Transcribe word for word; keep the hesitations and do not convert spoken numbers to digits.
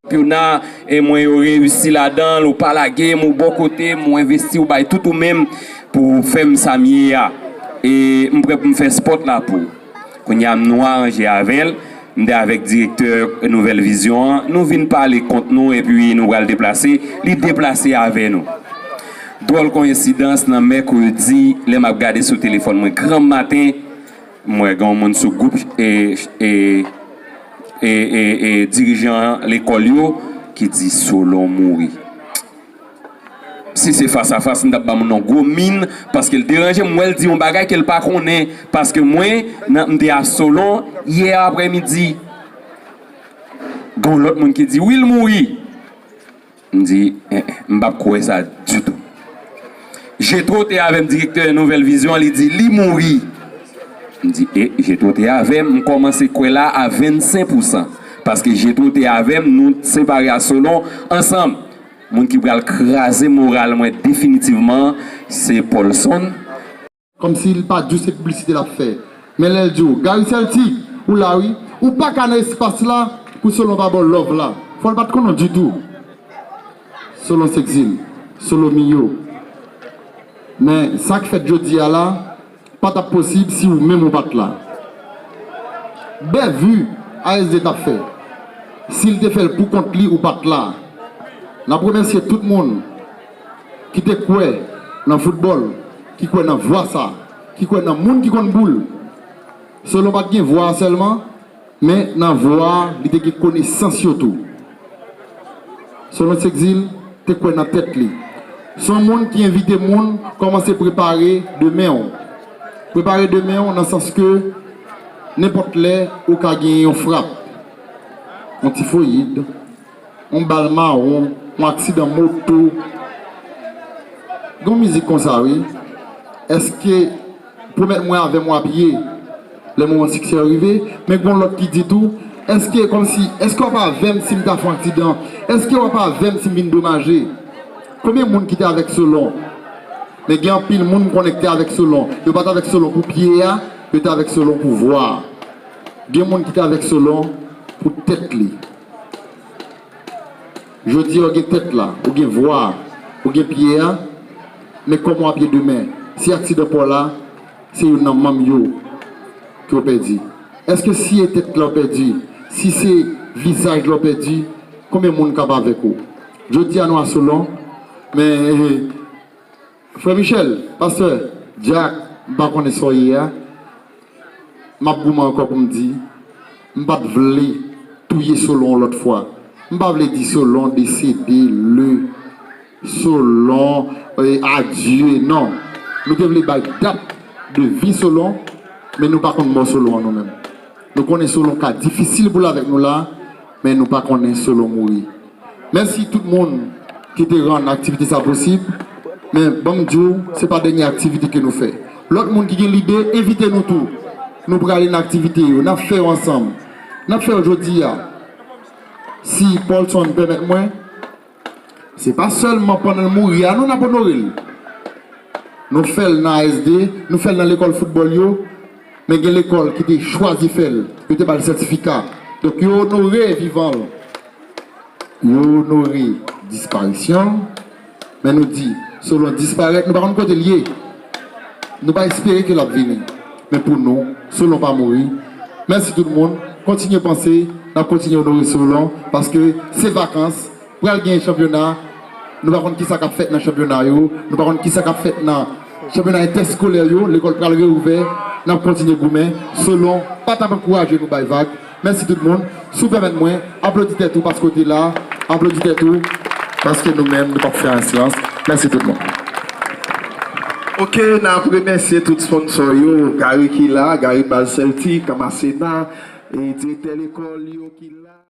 Chanpyona, e mwen yo reyisi ladan l, ou pa lage m, ou bò kote m, ou envesti, ou bay tout ou menm pou fè m sa m ye a. E m prè pou m fè spòt la pou ou. Kounye a m nou aranje avè l, m te avèk direktè Nouvèl Vizyon an, nou vin pale kont nou epi nou pral deplase, li deplase avè nou. Dwòl koyensidans, nan mèkredi, lè m ap gade sou telefòn mwen granm maten, m wè gen yon moun sou gwoup e, e, e, e, e dirijan lekòl yo ki di Solon mouri. Si se fas a fas, m t ap ba moun nan gwo min, paske l deranje m, m wè l di yon bagay ke l pa konnen, paske mwen, nan, m te a Solon yè aprèmidi. Gen yon lòt moun ki di, wi, l mouri. M di, eh, eh, m p ap kwè sa ditou. Jetro te avè m, direktè Nouvèl Vizyon an, li di, li mouri. M di, e, Jetro te avè m, m kòmanse kwè la a vennsenk pousan. Paske Jetro te avè m, nou separe a Solon ansanm. Moun ki pral kraze moral mwen definitivman, se Paulson. Kòmsi l pa di w se piblisite l ap fè. Men lè l di w, Gary Celtic, ou la wi. Ou pa ka nan espas la pou Solon pa ba w love la. Fò l pa t konn ou ditou. Solon Sexil, Solon Miyo. Men sa k fèt jodi a la, pa t ap posib si ou menm ou pa t la. Bèvi A S D t ap fè. Si l te fè l pou kont li, ou pa t la. N ap remèsye tout moun ki te kwè nan foutbòl, ki kwè nan vwa sa, ki kwè nan moun ki konn boul. Solon pa t gen vwa a sèlman, men nan vwa a, li te gen konesans yo tou. Solon Sexil te kwè nan tèt li. Se yon moun ki envite moun kòmanse prepare demen w. Prepare demen w nan sans ke nenpòt lè ou ka gen yon frap, yon tifoyid, yon bal mawon, yon aksidan moto. Gen yon mizik konsa, wi. Èske pwomèt mwen avè m w ap ye lè moman siksè yo rive? Men gen yon lòt ki di tou, èske kòmsi, èske w ap avè m si m ta fè yon aksidan? Èske w ap avè m si m vin domaje? Konbyen moun ki te avèk Solon? Men gen anpil moun m konnen ki te avèk Solon. Yo pa t avèk Solon pou pye a, yo te avèk Solon pou vwa a. Gen moun ki te avèk Solon pou tèt li. Jodi a, ou gen tèt la, ou gen vwa a, ou gen pye a, men kòman w ap ye demen? Si aksidan pa w la, se youn nan manm yo ke w pèdi. Èske si e tèt la w pèdi, si se vizaj la w pèdi, konbyen moun k ap avèk ou? Jodi a, nou a Solon, men Frè Michel, pastè, dyak, m pa konnen sa w ye a. M ap goumen ankò pou m di, m pa t vle touye Solon yon lòt fwa. M pa vle di Solon desede, le Solon, eh, adye, non. Nou te vle bay dat de vi Solon, men nou pa konn mò Solon an nou menm. Nou konnen Solon ka difisil pou l avèk nou la, men nou pa konnen Solon mouri. Mèsi tout moun ki te rann aktivite sa posib. Men ban m di w, se pa dènye aktivite ke nou fè. Lòt moun ki gen lide, envite nou tou. Nou prale nan aktivite yo, n ap fè yo ansanm. N ap fè yo jodi a. Si Paulson pèmèt mwen, se pa sèlman pandan l mouri a, non, n ap onore l. Nou fè l nan A S D, nou fè l nan lekòl foutbòl yo, men gen lekòl ki te chwazi fè l, yo te ba l sètifika. Donk, yo onore vivan l. Yo onore disparisyon l, men nou di, Solon disparèt, nou pa konn kote l ye. Nou pa espere ke l ap vini. Men pou nou, Solon pa mouri. Mèsi tout moun. Kontinye panse, n ap kontinye onore Solon, paske se vakans, pral gen chanpyona. Nou pa konn kisa k ap fèt nan chanpyona yo, nou pa konn kisa k ap fèt nan chanpyona entèskolè yo, lekòl pral reouvè, n ap kontinye goumen. Solon pa t ap ankouraje nou bay vag. Mèsi tout moun. Si w pèmèt mwen, aplodi tèt ou paske w te la, aplodi tèt ou paske nou menm, nou p ap fè an silans. Mèsi tout moun. Ok, n ap remèsye tout sponsò yo, Gary ki la, Gary Bal Celtic, Kamasena, e direktè lekòl yo ki la.